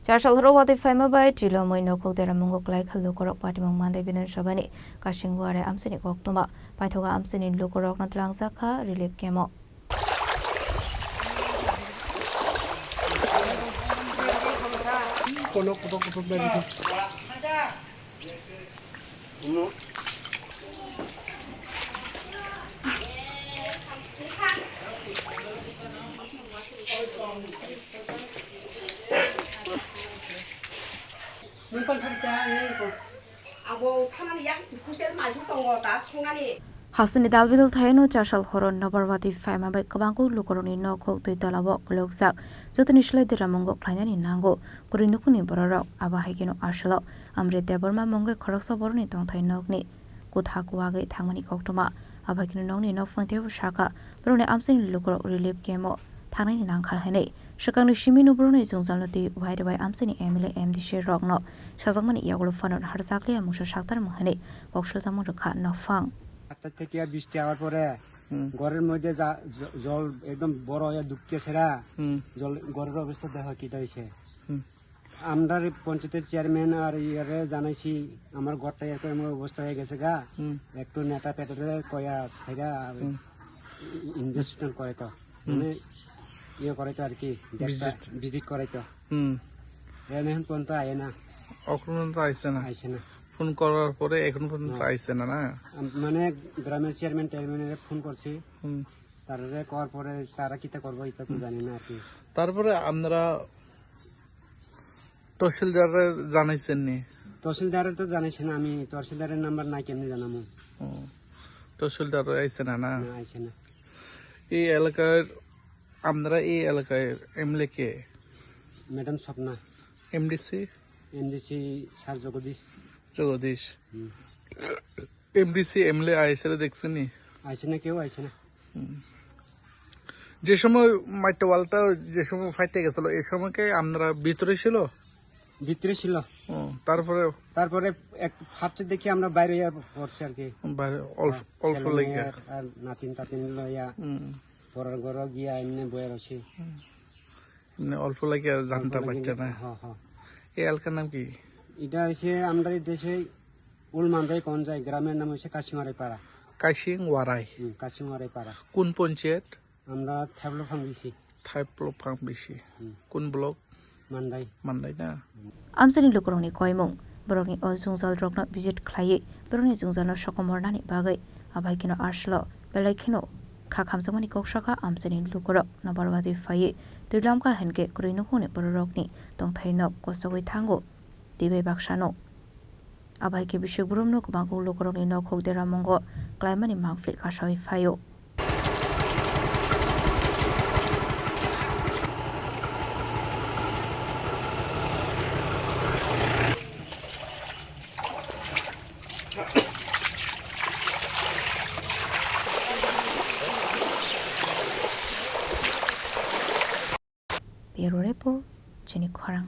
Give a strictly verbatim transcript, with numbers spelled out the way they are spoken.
Char sal horo watwi phaima bai twilomwi nokhok deramungo kwlai kha lukurok. Patimung Mandai Bidhan Sabhani kasing ware amchaini koktwma paithogo. Amchaini lukurokno twlangjakha relief camp-o. Hasteni dalbidal thaino chasal horo nobar watwi phaima bai kwbangkuk lukurokni nokhok twi tolao kwlwkjak. Jotoni slai deramungo khlainani nango kwrwi nukhungni bororok. Abo hai kheno aswlo Amrit Debbarma mungwi khoroksa borokni tongthai nokni kutha kuwagwi thangmani koktwma. Abo hai kheno nokni nokphang teibo sakha borokni amchaini lukurok relief camp-o thangnani nangkha hwnwi. Swkangni simi no borokni jwngjalno twi uairwi bai amchaini M L A, M D C rokno sajakmani yagulo phano harjakliya mungsa saktarmung hwnwi kok sojagmung rwkha nokphang. আটটা থেকে বৃষ্টি হওয়ার পরে হুম। ঘরের মধ্যে যা-, জ-, জল একদম বড় হয়ে ঢুকতেছে না। হুম। জল, ঘরের অবস্থা দেখো কিটা হয়েছে। হুম। আমরা পঞ্চায়েতের চেয়ারম্যান আর ইয়ারে জানাইছি, আমার ঘরটা এরকম এমন অবস্থা হয়ে গেছে গা, হুম। একটু নেতা পেটারে কয়া ছাইরা হুম। ইনভেস্টমেন্ট করে তো, হুম। মানে ইয়ে করে তো আর কি, দেখতা, ভিজিট। ভিজিট করে তো। হুম। এনে এখন পর্যন্ত আয় না। এখন পর্যন্ত আইছে না? আইছে না। ফোন করার পরে এখন পর্যন্ত হ্যাঁ। আইছে না, না? আম-, মানে গ্রামের চেয়ারম্যান টেয়ারম্যানের ফোন করছি। হুম। তারপরে করার পরে তারা কিতা করবো, এটা তো হুম। জানি না আর কি। তারপরে আপনারা তহসিলদাররে জানাইছেন নি? তহসিলদারের তো জানাইছে না, আমি তহসিলদারের নাম্বার নাই, কেমনে জানামু? ও, তহসিলদার আইছে না, না? না, আইছে না। এই এলাকার, আপনারা এই এলাকার এমএলএ কে? Madam Swapna. MDC? MDC sir Jagdish. Jagdish. হুম। এমডিসি এমএলএ আইছে দেখছেন নি? আইছে না, কেউ আইছে না। হুম। যে সময় মাইটটা ওয়ালটা যে সময় ফাইটে গেছিল, এই সময় কি আপনারা ভিতরে ছিল? ভিতরে ছিল। ও, তারপরে? তারপরে এক ফার্স্টে দেখি আমরা বাইরে হইয়া পড়ছি আর কি। বাইরে অল্প, হ্যাঁ, অল্প ছেলে লাগে। মেয়ে আর নাতিন টাতিন লইয়া হুম। পরের ঘরও গিয়া এমনি বইয়া রয়েছি। হুম। মানে অল্প লাগে জানটা অল্প লাগে পাচ্ছে না। হ্যাঁ, হ্যাঁ। এই এলাকার নাম কি? এটা হচ্ছে আমরা এই দেশে উলমান্দাই কোন যায়, গ্রামের নাম হচ্ছে কাশিমারাই পাড়া। কাশিং ওয়ারাই। হুম, কাশিমারাই পাড়া। কোন পঞ্চায়েত? আমরা থাইপ্লফাং বিসি। থাইপ্লফাং বিসি। হুম। কোন ব্লক? মান্দাই। মান্দাই না? Amchaini lukurokni koimung, borokni o jwngjalrokno visit khlaiwi borokni jwngjalno sokomornani bagwi abai kheno aswlo belai kheno kha khamjakmani kok sakha amchaini lukurok nobar watwi phaiwi twilamkha hinkhe kwrwi nukhungni bororokni tongthai nok kosogwi thango twibai baksano. Abo hai khe bisik borokno kwbangkuk lukurokni nokhok deramungo klaimani mangpili kasawi phaio. Bureau Report, Chini Khorang.